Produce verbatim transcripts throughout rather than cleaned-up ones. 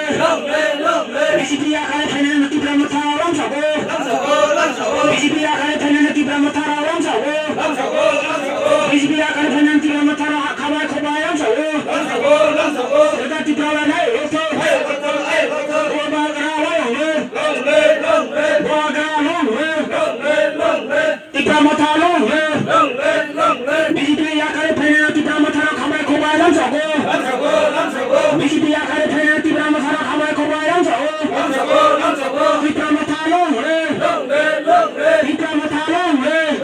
B J P yakarwi phainani Tipra Motha rwngsago. B J P yakarwi phainani Tipra Motha rwngsago. B J P yakarwi phainani Tipra Motha rwngsago. Kwtal Tipra lanai rwngsago. Bubagra long live. Bubagra long live. Tipra Motha long live. B J P yakarwi phainani Tipra Motha rok hambai khobbai rwngsago. B J P yakarwi phainani Tipra Motha rok hambai khobbai rwngsago. Tipra Motha long live. Tipra Motha long live.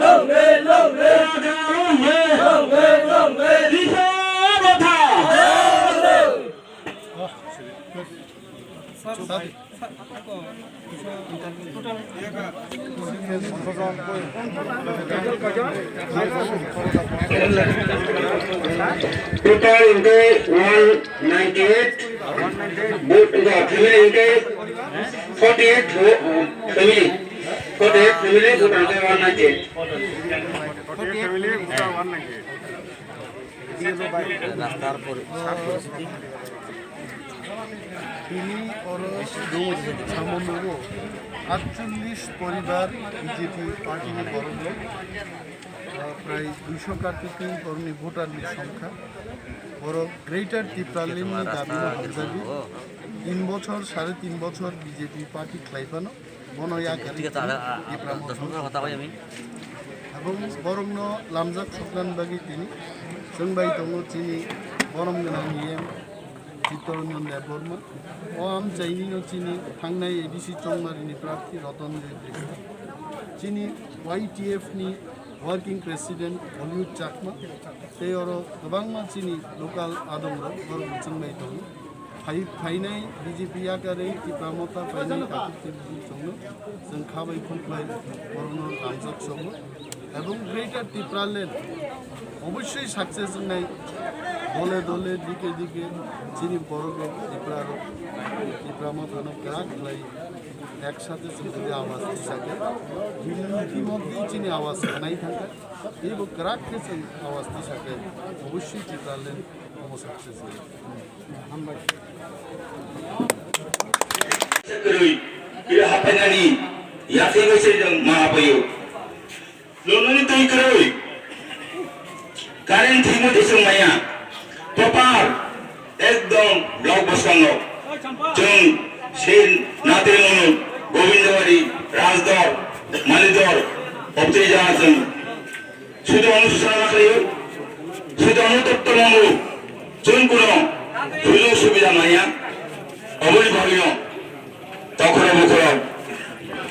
Bubagra long live. Tipra Motha. Total hingke one ninety eight, vote hingke family hingke forty eight, vo-, family, forty eight family, vote hingke one ninety eight. Rastar pori-, sap poristi. Tini oro samung nugo, atchollish poribar B J P party ni borok rok, ah, prai duisho karti tin borok ni voter ni songkha. Borok Greater Tipraland ni dabi no hamjagwi tin bochor, sare tin bochor B J P party khlai phano. Bono yakarwi Tipra Motha. Aboni borokno lamjak soknani bagwi tini chwng bai tongo chini borom gwnang E M Chittoranjan Debbarma. O amchaini no chini thangnai A D C Chongmarini prarthi Roton Joy Debbarma. Chini Y T F ni working president Hollywood Chakma. Tei oro kwbangma chini local adongrok borok bo chwng bai tongo. Phai-, phainai B J P yakarwi Tipra Motha phainai Katik Tibri chwngno chwng kha bai khulklai borokno lamjak sogo. Ebong Greater Tipraland obossoi success wngnai, dole dole dike dike chini borok rok Tipra rok Tipra Mothano kwrak khlai ek sathe chwng jodi awaz tisake, unity moddhe chini awaz khnai thangkha, teibo kwrak khe chwng awaz tisake obossoi Tipraland omo success wngnai. Kwrwi, kira haphainani, yakhai bai se jang ma hapaio. Lomani twi kwrwi, current thwimo thisung maya. Proper, ekdom block bwskango. Chwng se Natir Munu, Gobindabari, Rajdor, Malidor, obtwi jaga chwng. Sudo onususana khlaio, sudo onutotto mango, chwng kuno sujog subida manya, oboni bagwino tokhoro bukhoro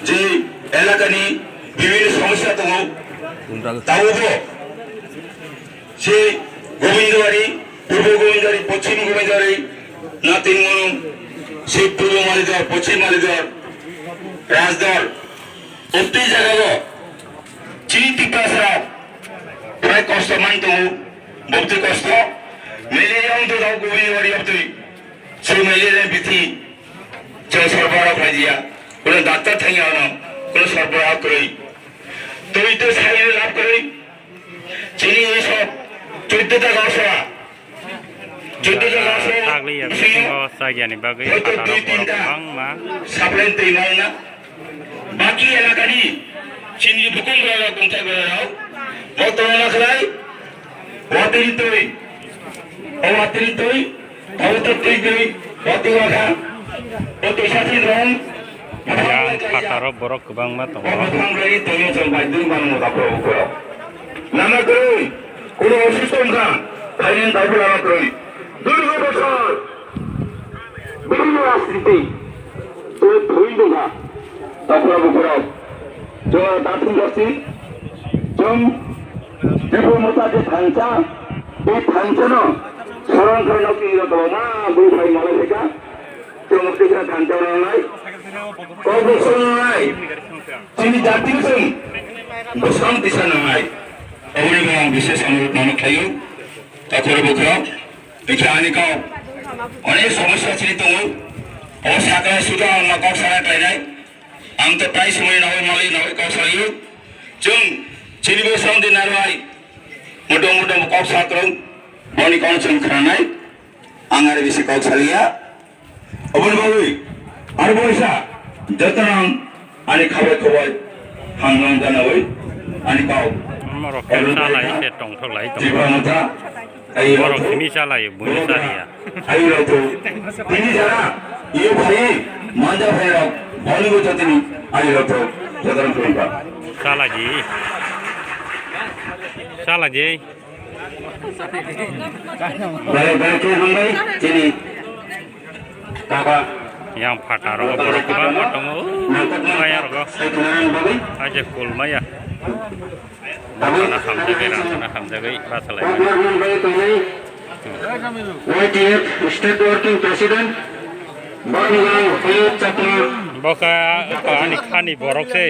je elakani bibhinno somosya tongo, tabukbo se Gobindabari, Purbo Gobindabari, Poschim Gobindabari, Natir Munu, se Purbo Malidor, Poschim Malidor, Rajdor, obtwi jagao chini Tiprasa rok prai kosto man tongo, bobtwi kosto, malaria wngtwi rok Gobindabari obtwi, se malaria bithi chwng sorbarao khlaiya, kuno doctor thangya ano, kuno sorbarao kwrwi, twi tei sai lab kwrwi, chini ui sok chwddo ta gausora. Chwddo ta gausora. Tagli ya bisingo chagiani bagwi phatarok borok kwbangma. Supply twi nangna. Baki elakani chini bukhung borok, kungthai borok. Bo tongna khlai. Watiri twi. O watiri twi. Tawta twi twi. Wati wakha. O twi sasi rong. Yang phataro borok kwbangma tongo. Lama kwrwi, kuno office tongkha, khaini taibo lama kwrwi. Durga Prasad, bini rajniti, tei thwi tongkha, takhura bukhurok, chwng dathum jasi, chwng Tipra Motha je thansa, tei thansano soron khaino twi rok ma bwrwi phai malai phaikha. Chwng tisa thansa nangnai, kok bwswk nangnai, chini jati chwng bwskang tisa nangnai. Oboni bo ang bises anurodh mano khlaio, takhura bukhurok, bikhe ani kok onek somosya chini tongo, o sakra suda ang kok sana khlainai, ang to tai somoi nawi malai nawi kok salaio, chwng chini bwskang di narwai, mudom mudom kok sakrong, boni kok chwng khranai, ang ari bisi kok saliya. Oboni bagwi aro boisa jotono ani khabai khabai hamlang janawi ani kau. Norok khe chalai se tongthok lai tongo. Jibra mata, ayo borok simi chalai, buino chaliya. Ayo rok to, tini jara, iyo bhai, manja bhai rok, boni bo jotini, ayo rok to, jotono khulumba. Chalaji. Chalaji. Bhai, bhai, khe hambai, tini. Yang phataro borok kwbangma tongo, maya rogo. Aje kul maya. Rangchakna hamjagwi, rangchakna hamjagwi, basalai. Y T F State Working President, Bormgang Philip Chakma. Boka, boka ani khani borok se.